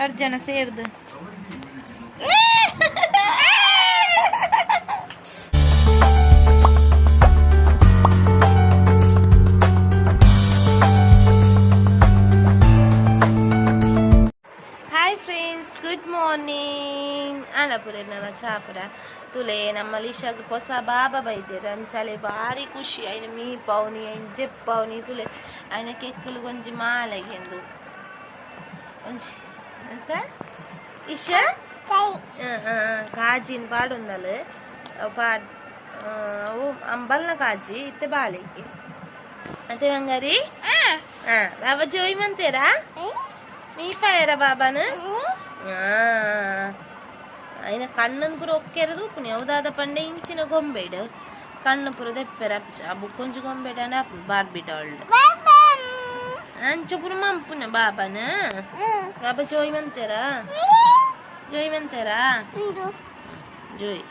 ಅರ್ಜನ ಸೇರ್ದು hi friends, good morning. ಆನಪುರ ನಲ ಚಾಪುರ ತುಲೆ ನಮ್ಮ ಲಿಶಾಗ್ ಹೊಸ ಬಾಬಾ ಬೈದೇರ್. ಅಂಚಾಲೆ ಬಾರಿ ಖುಷಿ. ಐನ ಮೀ ಪಾವುನಿ, ಐನ್ ಜೆಪ್ಪಾವುನಿ. ತುಲೆ ಐನ ಕೆಕ್ಕಲು ಒಂಜಿ ಮಾಲೆಗೆಂದು ಒಂಜಿ ಎಂತ ಇಶಾ ಕಾಜಿನ್ ಪಾಡೊಂದಲ್ ಪಾಡ್ ಅವು ಅಂಬಲ್ನ ಕಾಜಿ ಇತ್ತೆ ಬಾಲೆಗೆ ಅತ್ತೆ ಬಂಗಾರಿ. ಬಾಬಾ ಜೋಯ್ ಮಂತೇರಾ? ಮೀಪಾಯರ ಬಾಬಾನ? ಐನ ಕಣ್ಣನ್ ಪೂರ ಒಕ್ಕೆರ ತೂಪುನಿ. ಅವು ಪಂಡೆ ಇಂಚಿನ ಗೊಂಬೆಡ್ ಕಣ್ಣು ಪೂರ ದೆಪ್ಪೆರ ಆ ಬುಕ್ಕೊಂಜಿ ಗೊಂಬೆಡ್ ಆಪುಂಡು ಬಾರ್ಬಿ ಡಾಲ್ಡ್. ಅಂಚ ಪೂರ ಮಂಪುನ ಬಾಬಾನ. ಬಾಬಾ ಜೋಯ್ ಮಂತೇರಾ? ಜೋಯ್ ಮಂತೇರಾ? ಜೋಯ್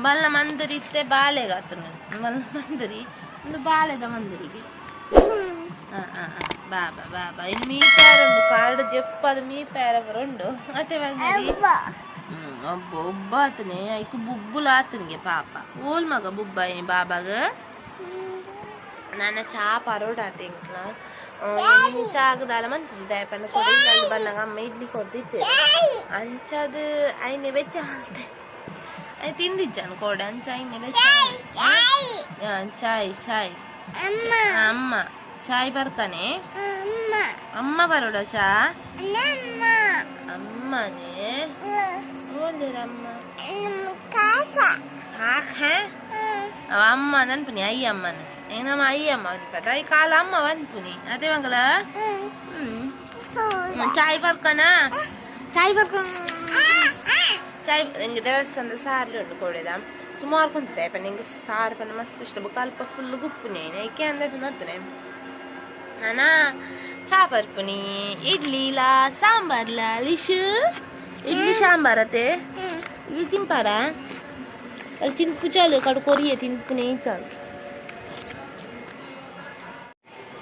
ಬಲ್ಲ ಮಂದಿರಿ ಇತ್ತೆ ಬಾಲೆಗಾತನ. ಬಲ್ಲ ಮಂದಿರಿ ಒಂದು ಬಾಲೆದ ಮಂದಿರಿಗೆ. ಬಾಬಾ ಬಾಬಾ ಇನ್ನು ಮೀ ಪ್ಯಾರ ಉಂಡು. ಕಾರ್ಡ್ ಜೆಪ್ಪದು ಮೀ ಪ್ಯಾರ ಉಂಡು. ಮತ್ತೆ ಬಂದಿರಿ ಒಬ್ಬ ಒಬ್ಬ ಆತನೆ. ಐಕು ಬುಬ್ಬುಲ ಆತನಿಗೆ ಪಾಪ. ಓಲ್ ಮಗ ಬುಬ್ಬ ಇನಿ ಬಾಬಾಗ. ನನ್ನ ಚಾ ಪರೋಡ ಆತ ಎಂಕ್ಲ ಚಾಗದಾಲ ಮಂತಿಜಿ ದಾಯ ಪಂಡ ಕೊಡಿ ಅಲ್ಲಿ ಬನ್ನಾಗ ಅಮ್ಮ ಇಡ್ಲಿ ಕೊಡ್ದಿತ್ತೆ. ಅಂಚದು ಐನೆ ಬೆಚ್ಚ ಮಲ್ತೆ. I ತಿಂದಿಜ್ಜಾನು ಕೋಡೆ. ಅಂಚ ಐನೆ ಬೆಚ್ಚ. ಚಾಯ್ ಚಾಯ್ ಅಮ್ಮ ಚಾಯ್ ಬರ್ತಾನೆ. ಅಮ್ಮ ಬರೋಡ ಚಾ ಅಮ್ಮನೇ ಅಮ್ಮ ಕಾಕ ಅಮ್ಮ ನನ್ಪುನಿ ಅಯ್ಯಮ್ಮನ. ನಮ್ಮ ಅಯ್ಯಮ್ಮ ಅನ್ಪದ ಈ ಕಾಲ ಅಮ್ಮ ಅನ್ಪುನಿ ಅದೇ ಮಂಗಲ. ಚಾಯ್ ಬರ್ಕನ, ಚಾಯ್ ಬರ್ಕ ಚಾಯ್. ಎಂಗೆ ದೇವಸ್ಥಾನದ ಸಾರ್ಲಿ ಉಂಟು ಕೋಡೆದ ಸುಮಾರು ಕುಂತಿದೆ ಪಂಡ. ಎಂಗೆ ಸಾರು ಪಂಡ ಮಸ್ತ್ ಇಷ್ಟ. ಬೊಕ ಅಲ್ಪ ಫುಲ್ ಗುಪ್ಪುನಿ ಐಕೆ ಅಂದ್ರೆ ನತ್ತನೆ. ನಾನ ಚಾ ಬರ್ಪುನಿ. ಇಡ್ಲಿಲಾ ಸಾಂಬಾರ್ಲಾ ಲಿಶು? ಇಡ್ಲಿ ಸಾಂಬಾರ್ ಅತೆ. ಇಲ್ಲಿ ತಿಂಪಾರ? ಅಲ್ಲಿ ತಿನ್ಪು ಚಾಲು ಕಡು ಕೊರಿಯೆ ತಿನ್ಪುನೇ ಚಾಲು.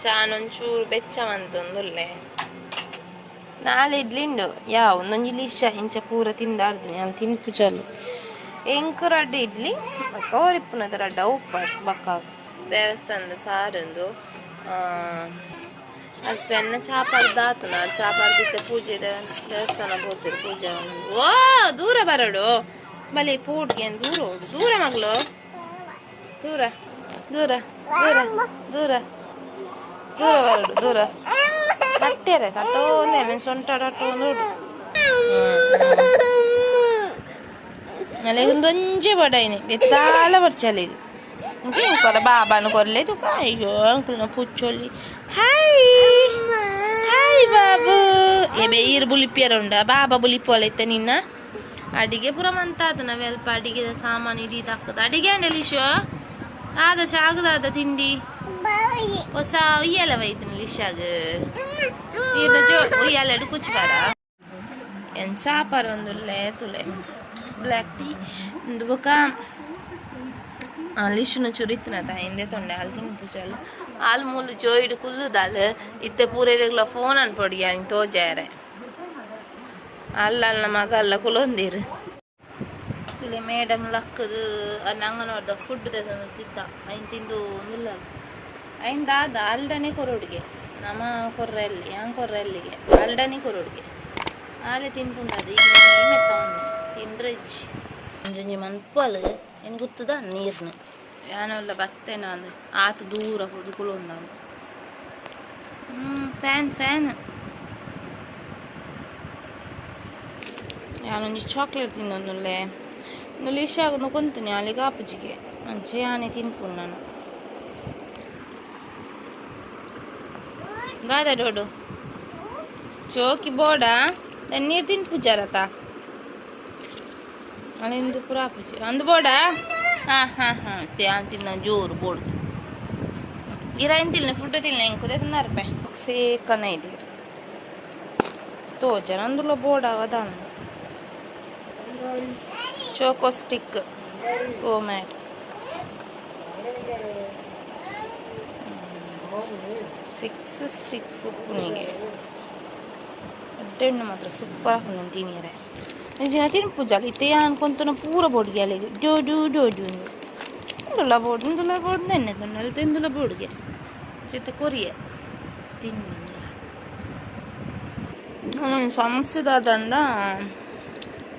ಚಾನೊಂಚೂರು ಬೆಚ್ಚ ಮಂತೊಂದುಲ್ಲೆ. ನಾಳೆ ಇಡ್ಲಿ ಉಂಡು. ಯಾವ ಒಂದೊಂಜಿ ಲಿಶ ಇಂಚ ಪೂರ ತಿಂದಾಡ್ದಿನಿ ಅಲ್ಲಿ ತಿನ್ಪು ಚಾಲು. ಎಂಕ್ ರಡ್ಡ್ ಇಡ್ಲಿ ಬೊಕ್ಕ ಒರಿಪುನದ ರಡ್ಡ ಉಪ್ಪ. ಬೊಕ್ಕ ದೇವಸ್ಥಾನದ ಸಾರುಂದು. ಹಸ್ಬೆಂಡ್ನ ಚಾಪಾಡ್ದು ಆತನ ಚಾಪಾಡ್ದಿತ್ತೆ. ಪೂಜೆ ದೇವಸ್ಥಾನ ಪೋತಿರು ಪೂಜೆ. ಓ ದೂರ ಬರಡು ಬಲೆ ಪೋಟ್ಗೆ. ದೂರ ಹೋಡು, ದೂರ ಮಗಳು, ದೂರ ದೂರ ದೂರ ದೂರ ದೂರ ಬರಡು ದೂರ. ಕಟ್ಟೆರೆ ಕಟ್ಟೋಂದೇನೆ ಸೊಂಟ ನೋಡು. ಅಲೆ ಒಂದೊಂಜೆ ಬಡೈನಿ ಬೆತ್ತಾಲ ಬರ್ಚಲಿ ಕೊರ ಬಾಬಾನು ಕೊರ್ಲೆ ತುಕ. ಅಯ್ಯೋ ಅಂಕಲ್ನ ಪುಚ್ಚೊಲಿ. Hi hi Babu. ಎಬೆ ಈರ್ ಬುಲಿಪಿಯರ ಉಂಡ ಬಾಬಾ ಬುಲಿಪೋಲೈತೆ ನಿನ್ನ. ಅಡಿಗೆ ಪೂರ ಮಂತಾದ ವೆಲ್ಪ ಅಡಿಗೆದ ಸಾಮಾನು ಇಡೀ ತಕ್ಕದ. ಅಡಿಗೆ ಅಂಡ ಲಿಶು ಆದ ಚಾಗದಾದ ತಿಂಡಿ ಹೊಸ ಉಯ್ಯಾಲೆ ಬೈತಿನ ಲಿಶಾಗ. ಈರ್ನ ಜೋ ಉಯ್ಯಾಲೆ ಕುಚ್ಚುಬಾರ. ಎನ್ ಚಾಪರ್ ಒಂದುಲ್ಲೆ ತುಲೆ. ಬ್ಲ್ಯಾಕ್ ಟೀ ಇಂದು. ಬೊಕ ಲಿಶುನ ಚುರಿತ್ತಿನ ತಾಯಿಂದೆ ತೊಂಡೆ ಹಾಲು ತಿನ್ಪು ಚಾಲು. ಹಾಲು ಮೂಲು ಜೋಯಿಡು ಕುಲ್ಲುದಾಲ್. ಇತ್ತೆ ಪೂರೆರೆಗ್ಲ ಫೋನ್ ಅನ್ಪೊಡಿ ಅನ್ ತೋಜಾರೆ. ಅಲ್ಲ ಅಲ್ಲ ಮಗ ಅಲ್ಲ ಕುಲೊಂದಿರು. ತುಲೆ ಮೇಡಮ್ ಲಕ್ಕದು ಅಂಗನವಾಡ್ದ ಫುಡ್ ತಿತ್ತ. ಐನ್ ತಿಂದು ಒಂದುಲ್ಲ. ಐನ್ ದಾದ ಅಲ್ಡನೆ ಕೊರೊಡುಗೆ. ನಮ ಕೊರ್ರೆ ಅಲ್ಲಿ ಯಾನ್ ಕೊರ್ರೆ ಅಲ್ಲಿಗೆ ಅಲ್ಡನೆ ಕೊರೊಡುಗೆ. ಆಲೆ ತಿನ್ಪುಂಡದು ಈಗ ಮೆತ್ತ ತಿಂದ್ರೆ ಇಜ್ಜಿ. ಒಂಜೊಂಜಿ ಮನ್ಪಲ್ ಏನು ಗೊತ್ತದ ನೀರ್ನ ಯಾನಲ್ಲ ಬತ್ತೇನ ಅಂದ್ ಆತ ದೂರ ಹೋದು ಕುಲೊಂದಾನು. Fan fan. ಯಾನೊಂಜಿ ಚಾಕ್ಲೇಟ್ ತಿಂದೊಂದುಲ್ಲೆ. ಲಿಶಾಗ ಕೊಂತೀನಿ ಅಲ್ಲಿಗೆ ಆಪುಜಿಗೆ. ಅಂಚೆ ಯಾನೆ ತಿನ್ಪುಂಡು ನಾನು. ದಾದ ಡೋಡು ಚೋಕಿ ಬೋಡ ನೀರು ತಿನ್ಪುಜಾರತ ಅಲ್ಲಿಂದು ಪೂರ ಆಪುಜಿ ಅಂದು ಬೋಡ. ಹಾಂ ಹಾಂ ಹಾಂ ಯಾನ್ ತಿನ್ನ ಜೋರು ಬೋಡು. ಇರ ತಿನ್ಲೆ ಫುಡ್ ತಿನ್ಲೆ ಎಂಕುದೆ ತಿನ್ನಾರಪೆ ಸೇಕನ ಇದೀರು ತೋಜನ ಅಂದುಲ ಬೋಡ ಅವದಾನ. Choco stick go mat 6 sticks ಉಪ್ಪುನಿಗೆ. ಚಟ್ಟೆಣ್ಣು ಮಾತ್ರ ಸೂಪರ್ ಆಪುಂಡು ತಿನಿಯರೆ ನಿಜ ತಿನ್ಪುಜಾಲ ಇತ್ತೆ ಯಾನ್ ಕೊಂತುನ ಪೂರ ಬೋಡ್ಗೆ ಅಲೆಗ್ ಡೋಡು ಡೋಡು ಇಂದುಲ ಬೋಡು ಇಂದುಲ ಬೋಡು ನೆನ್ನೆ ತೊಂದಲ್ ತಿಂದುಲ ಬೋಡ್ಗೆ ಚಿತ್ತ ಕೊರಿಯೆ ತಿಂದು ಸಮಸ್ಯೆ ದಾದಂಡ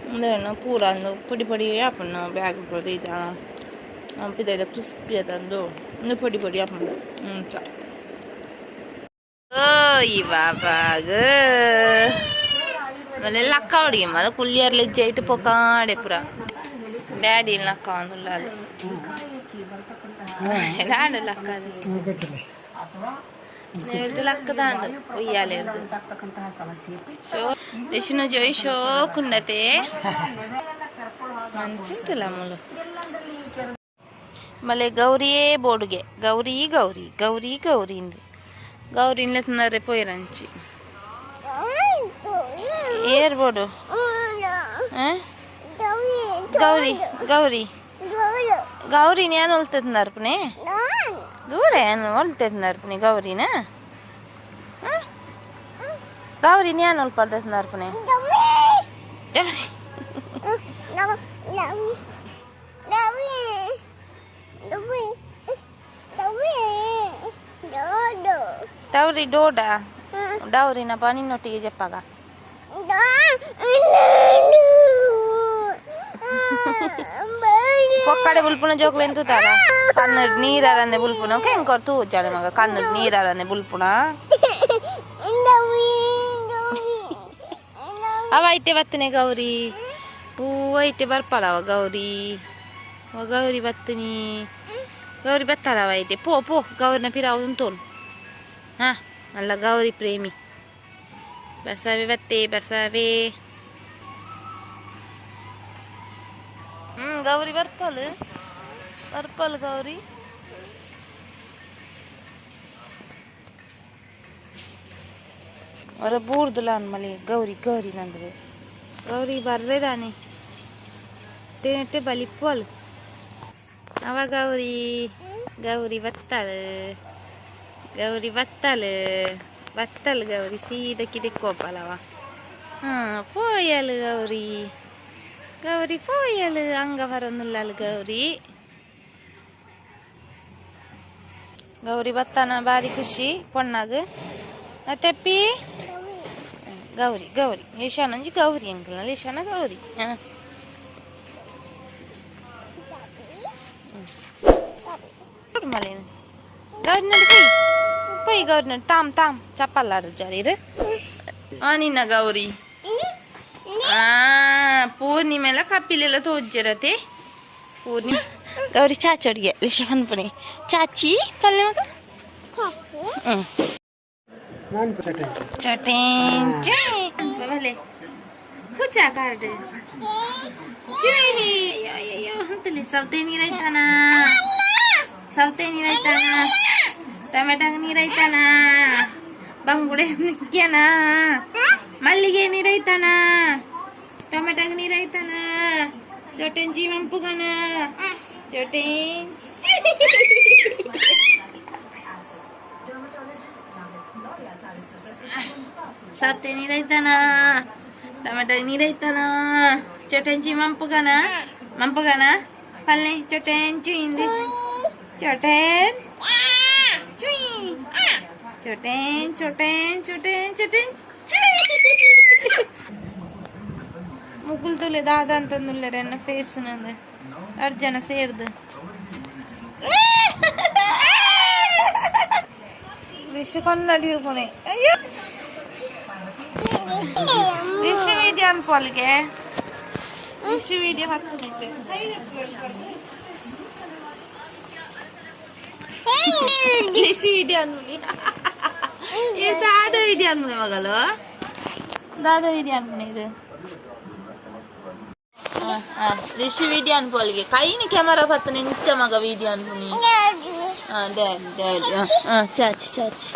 ಉಂದೇನು ಪೂರ ಅಂದು ಪೊಡಿ ಪೊಡಿ ಆಪುಂಡು ಬ್ಯಾಗ್ ಪೂರ ದೀತ ಪಿದೈದ ಕ್ರಿಸ್ಪಿ ಅದಂದು ಉಂದು ಪೊಡಿ ಪೊಡಿ ಆಪುಂಡು ಅಂಚ ಓಯ್ ಬಾಬಾಗ ಮಳೆ ಲಕ್ಕ ಹುಡುಗಿ ಮಳೆ ಕುಲ್ಲಿಯರ್ಲೆ ಜೈಟ್ ಪೊಕಾಡೆ ಪೂರ ಡ್ಯಾಡಿ ಲಕ್ಕ ಅಂದುಲ್ಲ ಅದು ಲಕ್ಕ ಅದು ಲಕ್ಕದಾಂಡು ಉಯ್ಯಾಲೆ ಶೋ ಜೋಯ್ ಶೋಕುಂಡತೆ ಮಂತಿಂತಲ್ಲ ಮುಲು ಮಲೆ ಗೌರಿಯೇ ಬೋಡುಗೆ ಗೌರಿ ಗೌರಿ ಗೌರಿ ಗೌರಿ ಇಂದು ಗೌರಿ ಇನ್ಲೆ ಪೋಯಿರಂಚಿ ಏರ್ ಬೋಡು ಗೌರಿ ಗೌರಿ ಗೌರಿ ನಾನು ಒಲ್ತೇತ್ನಾರ್ಪನೆ ದೂರ ಏನು ಒಲ್ತೇತ್ನಾರ್ಪನೆ ಗೌರಿನ ಗೌರಿ ನಾನು ಒಲ್ಪಡ್ತೇತ್ನಾರ್ಪನೆ ಗೌರಿ ಡೌರಿ ಡೋಡ ಡೌರಿನ ನಿನ್ನೊಟ್ಟಿಗೆ ಜಪ್ಪಾಗ ಪೊಕ್ಕಡೆ ಬುಲ್ಪುನ ಜೋಕ್ಲು ಎಂತುತ್ತಾರ ಕಣ್ಣು ನೀರಾರಂದೆ ಬುಲ್ಪುನ ಕೆಂಕೊರ್ ತೂಜಾಲೆ ಮಗ ಕಣ್ಣು ನೀರಾರಂದೆ ಬುಲ್ಪುನ ಅವ ಐಟೆ ಬತ್ತನೆ ಗೌರಿ ಹೂವ ಐಟೆ ಬರ್ಪಲವ ಗೌರಿ ಗೌರಿ ಬತ್ತನಿ ಗೌರಿ ಬತ್ತಲವ ಐಟೆ ಪೋ ಪೋ ಗೌರಿನ ಪಿರಾವು ತೋಲು ಹಾ ಅಲ್ಲ ಗೌರಿ ಪ್ರೇಮಿ ಬಸವೆ ಬತ್ತೆ ಬಸವೆ ಗೌರಿ ಬರ್ಪಲ್ ಬರ್ಪಲ್ ಗೌರಿ ಅವರ ಬೂರ್ದುಲ ಮಲೆ ಗೌರಿ ಗೌರಿ ನಂದು ಗೌರಿ ಬರ್ರೆ ದಾನೆ ನೆಟ್ಟೆ ಬಲಿಪ್ಪಲ್ ಅವ ಗೌರಿ ಗೌರಿ ಬತ್ತಾಳು ಗೌರಿ ಬತ್ತಾಳು ಬತ್ತಲ್ ಗೌರಿ ಸೀದಾ ಕಿದೆಕ್ಕೋಪಲವ ಹಾಂ ಪೋಯಲು ಗೌರಿ ಗೌರಿ ಪೋಯಲು ಅಂಗ ಬರನುಲ್ಲಲು ಗೌರಿ ಗೌರಿ ಬತ್ತಾನ ಬಾರಿ ಖುಷಿ ಪೊಣ್ಣಾಗ ತೆಪ್ಪಿ ಗೌರಿ ಗೌರಿ ಈಶಾನಂಜಿ ಗೌರಿ ಅಂಕಲ್ ಈಶಾನ ಗೌರಿ ಹಾಂ ಮಲೇನು ಗೌರಿ ನೋಡಿ ಪೋಯ್ ಪೋಯ್ ಗೌರಿ ನೋಡಿ ತಾಮ್ ತಾಮ್ ಚಪ್ಪಲ್ಲಾರು ಜಾರಿರು ನಿನ್ನ ಗೌರಿ ಪೂರ್ಣಿಮೆಲ್ಲ ಕಪಿಲೆಲ್ಲ ತೋಜ್ಜಿರತೆ ಪೂರ್ಣಿಮೆ ಗೌರಿ ಚಾಚಿ ಅಡಿಗೆ ಲಿಶ ಪನ್ಪುನಿ ಚಾಚಿ ಪಲ್ಲೆ ಮಗ ಹ್ಞೂ ಚಟೆಂಚೆ ಬಲೆ ಹುಚ್ಚ ಕಾರ್ಡ್ ಅಯ್ಯೋ ಅಂತಲೇ ಸೌತೆ ನೀರಾಯ್ತಾನ ಸೌತೆ ನೀರಾಯ್ತಾನ ಟೊಮೆಟೊ ನೀರಾಯ್ತಾನ ಬಂಗುಡೆ ನಿಕ್ಕ್ಯಾನ ಮಲ್ಲಿಗೆ ನೀರಾಯ್ತಾನ ಟೊಮೆಟೊ ನೀರಾಯ್ತಾನ ಚೊಟೆಂಚಿ ಮಂಪುಗನ ಚೊಟೆಂಚಿ ಸೌತೆ ನೀರಾಯ್ತಾನ ಟೊಮೆಟೊ ನೀರಾಯ್ತಾನ ಚೊಟೆಂಚಿ ಮಂಪುಗನ ಮಂಪುಗನ ಪಲ್ಲೆ ಚೊಟೆಂಚು ಇಂದು ಚೊಟೆನ್ ಚುಯ್ ಚೊಟೆನ್ ಚೊಟೆನ್ ಚೊಟೆನ್ ಚೊಟೆನ್ ಮುಗುಲ್ ತುಲೆ ದಾದ ಅಂತಂದುಲ್ಲೆರ್ ಎನ್ನ ಫೇಸ್ ನಂದು ಅರ್ಜನ ಸೇರ್ದು ರಿಷು ಕನ್ನಡಿ ಪುಣೆ ಅಯ್ಯೋ ರಿಷು ವಿಡಿಯೋ ಅನ್ಪೋಲ್ಗೆ ರಿಷು ವಿಡಿಯೋ ಹತ್ತು ರಿಷು ವಿಡಿಯೋ ಅನ್ಮುನಿ ಇದು ದಾದ ವಿಡಿಯೋ ಅನ್ಮುನಿ ಮಗಲು ದಾದ ವಿಡಿಯೋ ಅನ್ಮುನಿ ಇದು ರಿಷು ವಿಡಿಯೋ ಅನ್ಪೋಲ್ಗೆ ಕೈನ ಕ್ಯಾಮರಾ ಪತ್ತನೆ ನಿಚ್ಚ ಮಗ ವಿಡಿಯೋ ಅನ್ಪುನಿ ಡ್ಯಾಡಿ ಡ್ಯಾಡಿ ಚಾಚಿ ಚಾಚಿ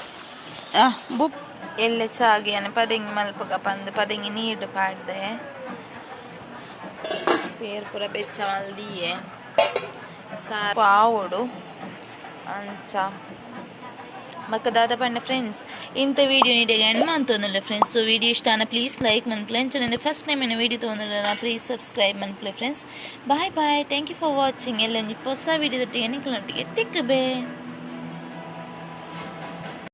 ಬುಪ್ ಎಲ್ಲ ಚಾಗಿಯಾನೆ ಪದೆಂಗಿ ಮಲ್ಪಗ ಪಂದ್ ಪದೆಂಗಿ ನೀರು ಪಾಡ್ದೆ ಪೇರ್ ಪೂರ ಬೆಚ್ಚ ಮಲ್ದಿಯೆ ಪಾವೊಡು ಅಂಚ ಬೊಕ್ಕ ದಾದ ಪಂಡ ಫ್ರೆಂಡ್ಸ್, ಇಂತ ವಿಡಿಯೋ ನೀಡೆಗ್ ಎಂಡ್ ಮಂತೊಂದುಲ್ಲೆ ಫ್ರೆಂಡ್ಸ್. ಸೊ ವಿಡಿಯೋ ಇಷ್ಟ ಆಂಡ ಪ್ಲೀಸ್ ಲೈಕ್ ಮನ್ಪುಲೆ. ಅಂಚನೆ ಫಸ್ಟ್ ಟೈಮ್ ಎನ್ನ ವಿಡಿಯೋ ತೂವೊಂದುಲ್ಲ, ಪ್ಲೀಸ್ ಸಬ್ಸ್ಕ್ರೈಬ್ ಮನ್ಪುಲೆ friends. Bye bye, thank you for watching. ಎಲ್ಲೊಂಜಿ ಹೊಸ ವಿಡಿಯೋ ದೊಟ್ಟಿಗೆ ನಿಕ್ಲೆನೊಟ್ಟಿಗೆ ತಿಕ್ಕುಬೆ.